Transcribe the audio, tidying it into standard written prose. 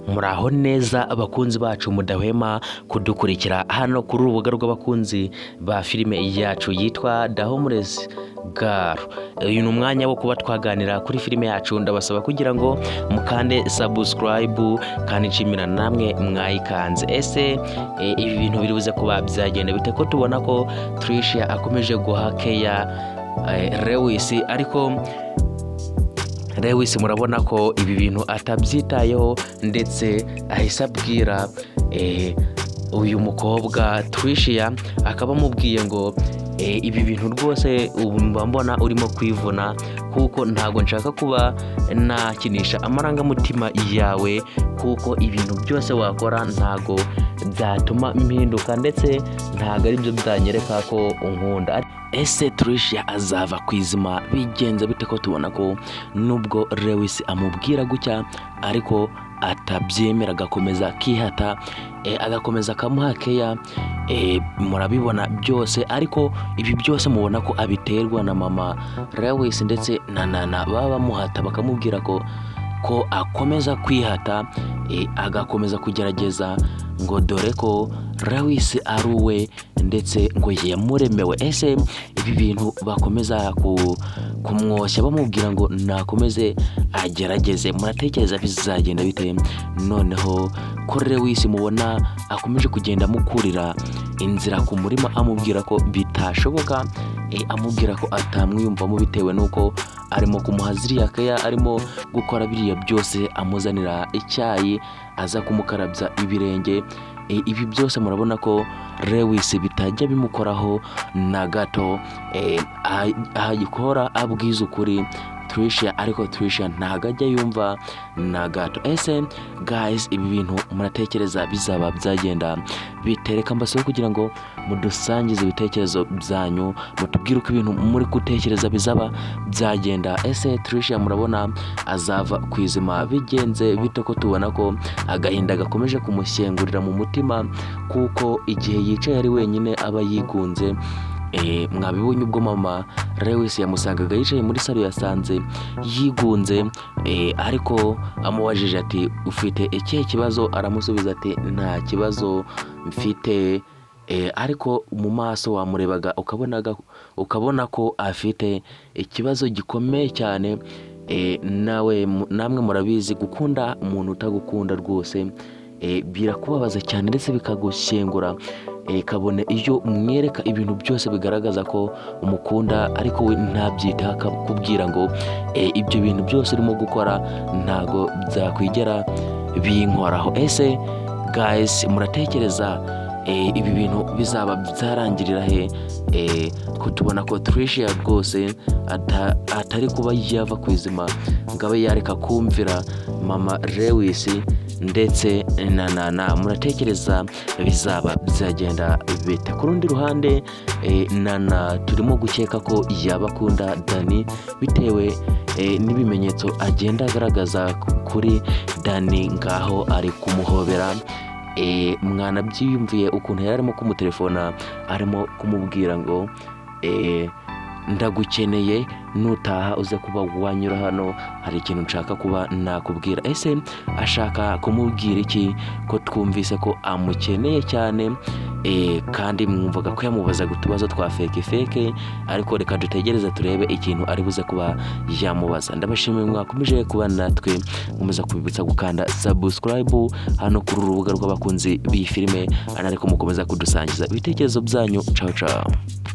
Muraho neza abakunzi bacu mudahwema kudukurikira hano kuri urubuga rw'abakunzi ba filime yacu yitwa The Homeless Girl. Uyu ni umwanya wo kuba twaganira kuri filime yacu. Ndabasaba kugira ngo mukande subscribe, kandi nshimira namwe mwayikanze. Ese ibi bintu biri buze kuba byagenda bite, ko tubona ko Tricia akomeje guha keya Lewis, ariko Lewis murabona ko ibi bintu atabyitayeho, ndetse ahise abwira uyu mukobwa Tricia, akaba amubwiye ngo ibi bintu rwose ubu mba mbona urimo kwivuna, kuko ntabwo nshaka kuba nakinisha amarangamutima yawe, kuko ibintu byose wakora ntabwo byatuma mpinduka, ndetse ntabwo aribyo byanyereka ko unkunda. Ese Tricia azava ku izima bigenze bite, ko tubona ko nubwo Lewis amubwira gutya ariko atabyemera, agakomeza akihata, agakomeza akamuha keya? Murabibona byose, ariko ibi byose mubona ko abiterwa na mama Lewis ndetse na Nana, baba bamuhata bakamubwira ko akomeza kwihata, agakomeza kugerageza, ngo dore ko Lewis ari uwe ndetse ngo yamuremewe. Ese ibi bintu bakomeza kumwoshya bamubwira ngo nakomeze agerageze, muratekereza bizagenda bite? Noneho ko Lewis mubona akomeje kugenda amukurira inzira ku murima, amubwira ko bitashoboka, amubwira ko atamwiyumvamo bitewe n'uko arimo kumuha ziriya keya, arimo gukora biriya byose, amuzanira icyayi, aza kumukarabya ibirenge. Ibi byose murabona ko Lewis bitajya bimukoraho na gato. Ahagikora abwiza ukuri Tricia, ariko Tricia ntago ajya yumva na gato. Ese guys, ibi bintu muratekereza bizaba byagenda bitereka? Mbasaba kugira ngo mudusangize ibitekerezo byanyu, mutubwire uko ibintu muri gutekereza bizaba byagenda. Ese Tricia murabona azava ku izima bigenze bite, ko tubona ko agahinda gakomeje kumushyengurira mu mutima, kuko igihe yicaye ari wenyine aba yigunze? Mwabibonye ubwo mama Lewis yamusangaga yicaye muri salo, yasanze yigunze, ariko amubajije ati: "Ufite ikihe kibazo?" Aramusubiza ati: "Nta kibazo mfite." Ariko mu maso wamurebaga ukabona ko afite ikibazo gikomeye cyane. Nawe namwe murabizi, gukunda umuntu utagukunda rwose birakubabaza cyane ndetse bikagushyengura, kabone iyo umwereka ibintu byose bigaragaza ko umukunda, ariko we ntabyiteho, akakubwira ngo ibyo bintu byose urimo gukora ntago byakwigera binkoraho. Ese guys, muratekereza ibi bintu bizaba byarangirira he, ko tubona ko Tricia rwose atari kuba yava ku izima ngo abe yareka kumvira mama Lewis ndetse na Nana? Muratekereza bizaba byagenda bite? Ku rundi ruhande, Nana turimo gukeka ko yaba akunda Dani bitewe n'ibimenyetso agenda agaragaza kuri Dani. Ngaho ari kumuhobera, mwanabyiyumviye ukuntu yari arimo kumutelefona, arimo kumubwira ngo "Ndagukeneye, nutaha uze kuba wanyura hano, hari ikintu nshaka kuba nakubwira." Ese ashaka kumubwira iki, ko twumvise ko amukeneye cyane, kandi mwumvaga ko yamubazaga utubazo twa fake fake? Ariko reka dutegereze turebe ikintu ari buze kuba yamubaza. Ndabashimiye mwakomeje kuba natwe, nkomeza kubibutsa gukanda subscribe hano kuri uru rubuga rw'abakunzi b'iyi filime, ariko mukomeza kudusangiza ibitekerezo byanyu. Ciao ciao.